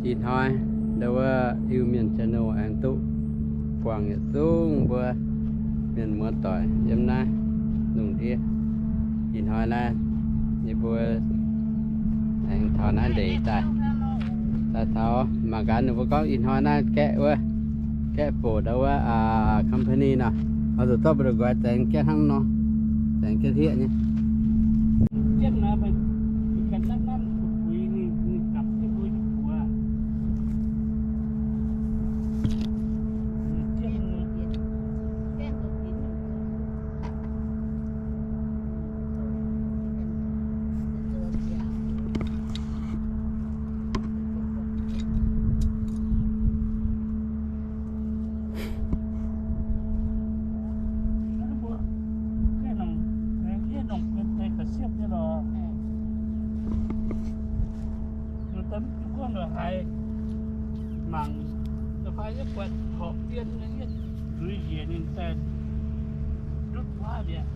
Ih hnoi ndau wuov Iu-Mienh channel aengx duqv guangc yietc zungv mbuo mienh muoz doic yiem naaiv lungh ndiev. Ih hnoi naaiv yie mbuo aengx taux naaiv ndeic daaih, daaih taux mangc gaax ninh mbuo gorngv ih hnoi naaiv gaeqv wuov, gaeqv foc ndau wuov company nor, oix zuqc zorqv mbu'ndongx nqoi zaengx jienv hnangv nor, zaengx jienv hieqv nyei. Mangc, da'faanh yie buatc horpc dien nyei, zuiz njiec ninh daaih ndutv wuov mi'aqv.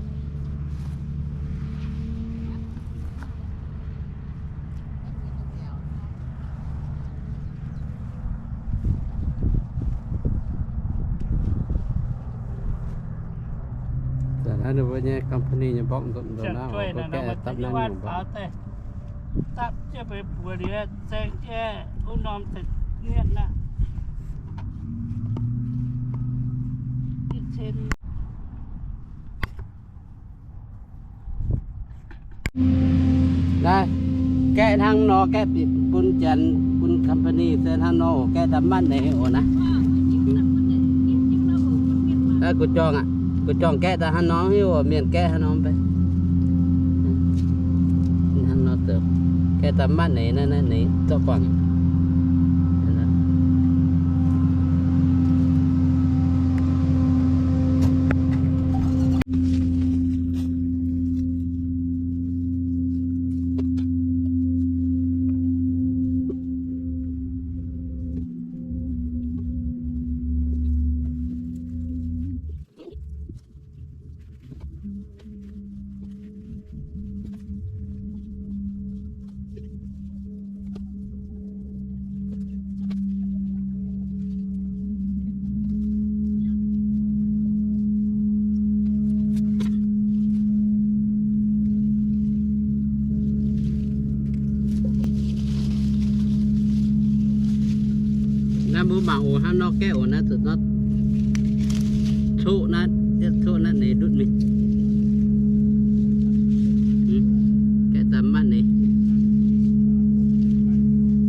Zanc naaiv ninh mbuo nyei company nyei mborqv nzunc nzunc naaiv, gaeqv dapv naaiv nyungc mborqv. Dapv jienv benx buoz liuz, zaeng jienv wuov norm da'nienv aqv. Naaiv, gaeqv hnangv nor, gaeqv bieqc bun janx, bun company se hnangv nor oc, gaeqv daaih matv neix oc naaiv. Naaiv gu'jorngh aqv, gu'jorngh gaeqv daaih hnangv nor hiuv oc, mienh gaeqv hnangv nor mv bei. Hnangv nor zoux, gaeqv daaih matv neix naaiv, naaiv neix zorqv guangc. Naaiv mbuo mangc oc, hnangv nor gaeqv oc, naaiv zuqc nor coqv naaiv, coqv naaiv neix ndutv mingh. Gaeqv daaih matv neix.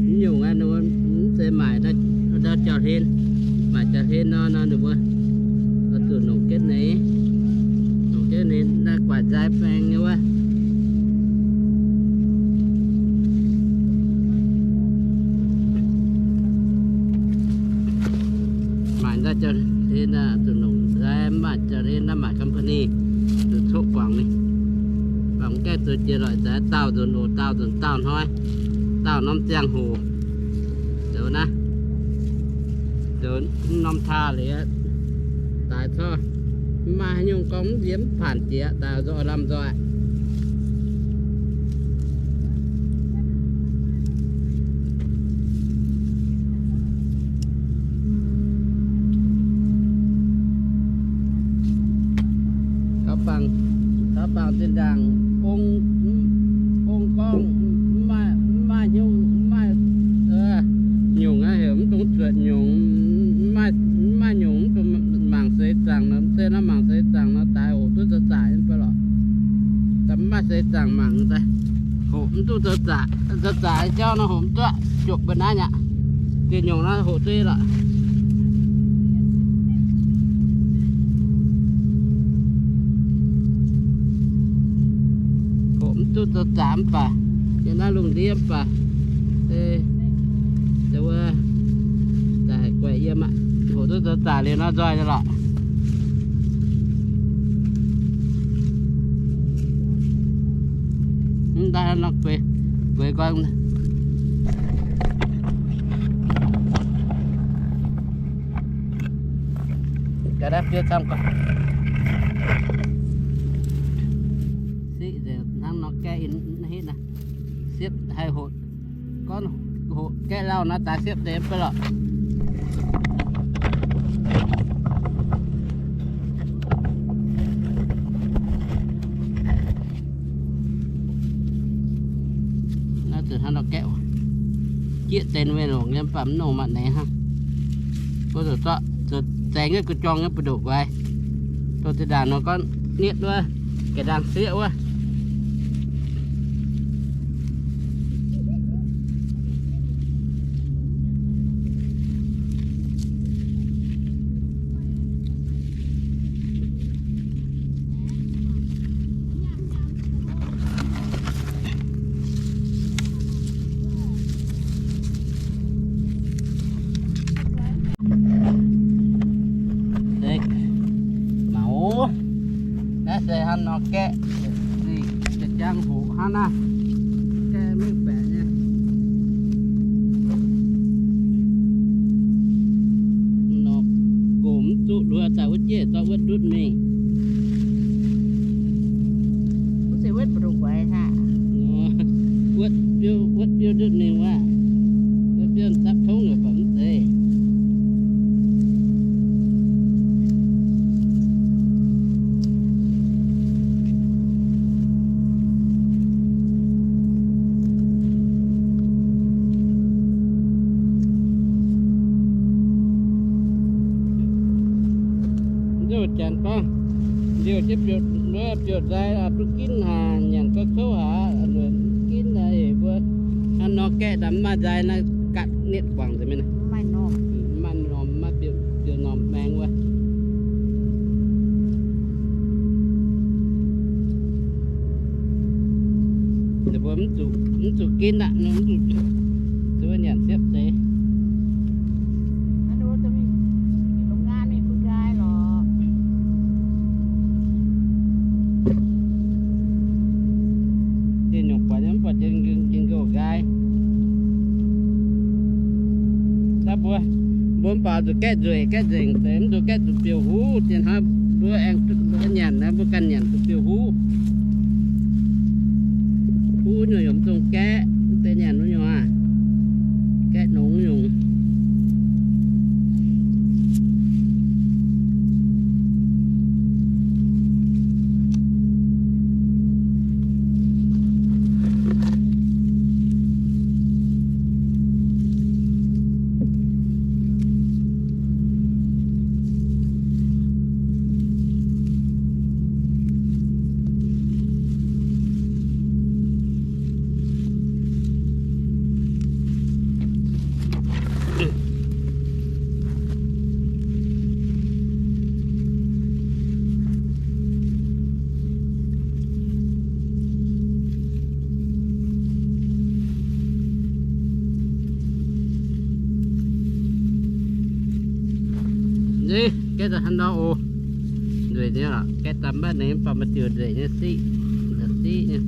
Mv nyungc aqv, ninh mbuo mv zeiz maaic ndau jauv-hlen. Maaic jauv-hlen nor, nor ninh mbuo oix zuqc nongc jienv neix, nongc jienv neix naaiv guaaic nzaaih baengx nyei wuov. Maaic nzaaih jauv-hlen, zuqc nongc nzaaih, mv maaih jauv-hlen naaiv, maaih company zuqc coqv guangc mingh. Mv baac mv gaengh zoux jiex loic, za'gengh daauh nzunc oc, daauh nzunc daauh hnoi, daauh norm ziangh hoc. Zoux naaiv, zoux norm taah liuz, daaih corc mv maaih haaix nyungc gorngv mv nziex mv paanc jiex, daaih nzoih lamh nzoih. Taux bangc, taux bangc zinh ndaangc ong, ong gorngv mv maaih, mv maaih haaix nyungc, mv maaih nyungc aqv, heuc mv dungx zuotc nyungc, mv maaih, mv maaih nyungc mv dungx mangc seix zaangc nor, mv zeiz nor mangc seix zaangc nor daaih hoqc duqv zoux zaqc nyei mv baac lorqc. Mv maaih seix zaangc mangc daaih hoqc mv duqv zoux zaqc, zoux zaqc jauv nor hoqc mv duqv, jopc mbuo naaiv aqv. Dieh nyungc nor hoqc duqv lorqc. Hoqc mv duqv zoux zaqc mv baac yiem naaiv lungh ndiev mv baac, wuov, daaih guaix yiem aqv. Hoqc duqv zoux zaqc liuz nor nzoih lorqc. Mv daaih nor gueix, gueix nqoi. Siqv nzengc hnangv nor gaeqv hitv naaiv, siepv haih hoqc, gorngv Hoqc gaeqv lauh nor, daaix siepv deix mv bei lorqc. Naaiv zuqc hnangv nor gaeqv, jieqv deix mingh longc nyei, mv baac mv nongh maaih neix hnangv. Mbuo zuqc zorqv, zuqc zaeng nyei gu'jong nyei mbu'ndongx guaix, dongh zinh ndaangc nor gorngv nietv wuov, ga'ndaang sieqv wuov. Mangc oc. Naaiv se hnangv nor gaeqv, ziqc jangx hoqc hnangv naaiv. Gaeqv mingh baeqc nyei. Nor gomh mv zuqc nduov daaih wuov jieqv zorqv wuov ndutv mingh. Wuov se wuov mbu'ndongx guaix hnangv. Wuov biouv, wuov biouv ndutv mingh wuov. Wuov biouv zapv tongv nyei baac mv zeiz. Nzunc janx gorngv, liouh jienv biouv, biouv nzai, duqv ginv haic, nyanc gauh kouv haic, ginv haic, mbuo hnangv nor gaeqv daaih mv maaih nzai naaiv, gatv nietv guangc nzengc mingh. Mv maaih normh, mv maaih biouv normh maeng wuov. Ninh mbuo mv zuqc, mv zuqc ginv aqv, mv zuqc, zuqc nyanc siepv deix. Dieh nyungc buatc nyei mv buatc njien, njien-youh nqaai. Daaih mbuo, mbuo mv baac zuqc gaeqv nzueic gaeqv nzengc deix, mv zuqc gaeqv zuqc biouv huv. Diex hnoi mbuo aengx, mbuo nyanc naaiv, mbuo ganh nyanc zuqc biouv huv. Huv nyungc yaac mv dungx gaeqv, mv deix nyanc wuov nyungc aah, gaeqv nongx nyungc. Nzih, gaeqv daaih hnangv nor oc. Nzueic nyei lorqc, gaeqv daaih mv baac neix mv baac maaih diuc nzueic nyei siqv, siqv nyei.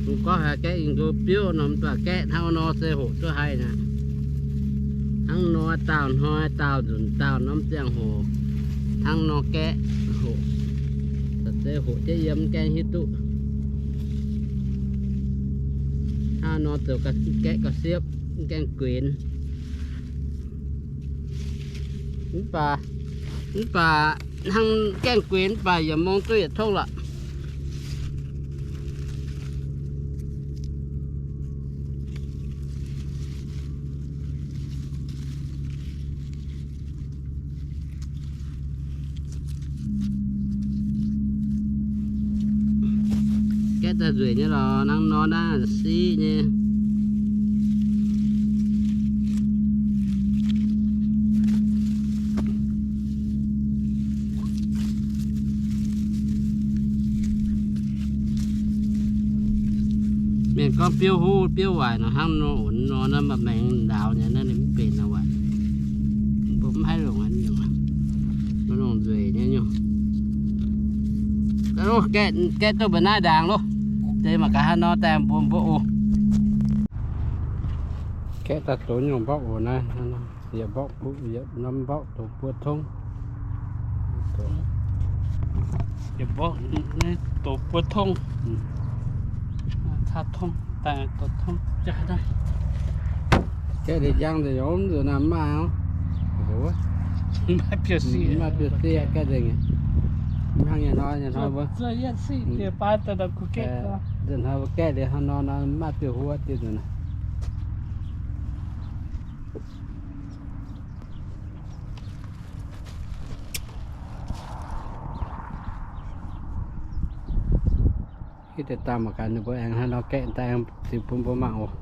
Mv gorngv haaix gaeqv yinh nqox biouv nor, mv baac gaeqv hnangv nor se hoqc duqv haih naaic. Hnangv nor daauh hnoi daauh nzunc daauh norm ziangh hoc, hnangv nor gaeqv hoqc, se hoqc jienv yiem mv gaengh hiuv duqv. Hnangv nor zoux gaeqv gauh siepv, mv gaengh guenx. Mv baac, mv baac hnangv gaengh guenx mv baac yietc mong duqv yietc tongv lorqc. Gaeqv daaih nzueic nyei lorqc, hnangv nor naaiv siqv nyei. Mienh gorngv biouv huv biouv waaic nor, hnangv nor oc, nor naaiv maaih maengx ndaaux nyei naaiv, ninh mv benx nor waaic. Mbuo mv haih longc nyungc, mbuo longc nzueic nyei nyungc. Gaeqv duqv mbuo naaiv ndaangc loh. Deix mangc gaax hnangv nor daaih mbuo mbuo oc. Gaeqv daaih dox nyungc mborqv oc naaiv, yietc mborqv, yietc norm mborqv dox buo tongv. Yietc mborqv naaiv doqc buo tongv, caa tongv daaih doqc tongv jaa daaih. Gaeqv liuz njang nzengc, mv nzunc naaiv mv maaih oc. Mv maaih biouv-sieqv, mv maaih biouv-sieqv gaeqv nzengc. Hnangv nyei hnoi, nyei hnoi mbuo, nzunc hnoi mbuo gaeqv liuz hnangv nor nor mv maaih biouv-huoqv diuh nzunc naaiv. Hitv deix daaih mangc gaax ninh mbuo aengx hnangv nor gaeqv daaih aengx ziux bun mbuo mangc oc.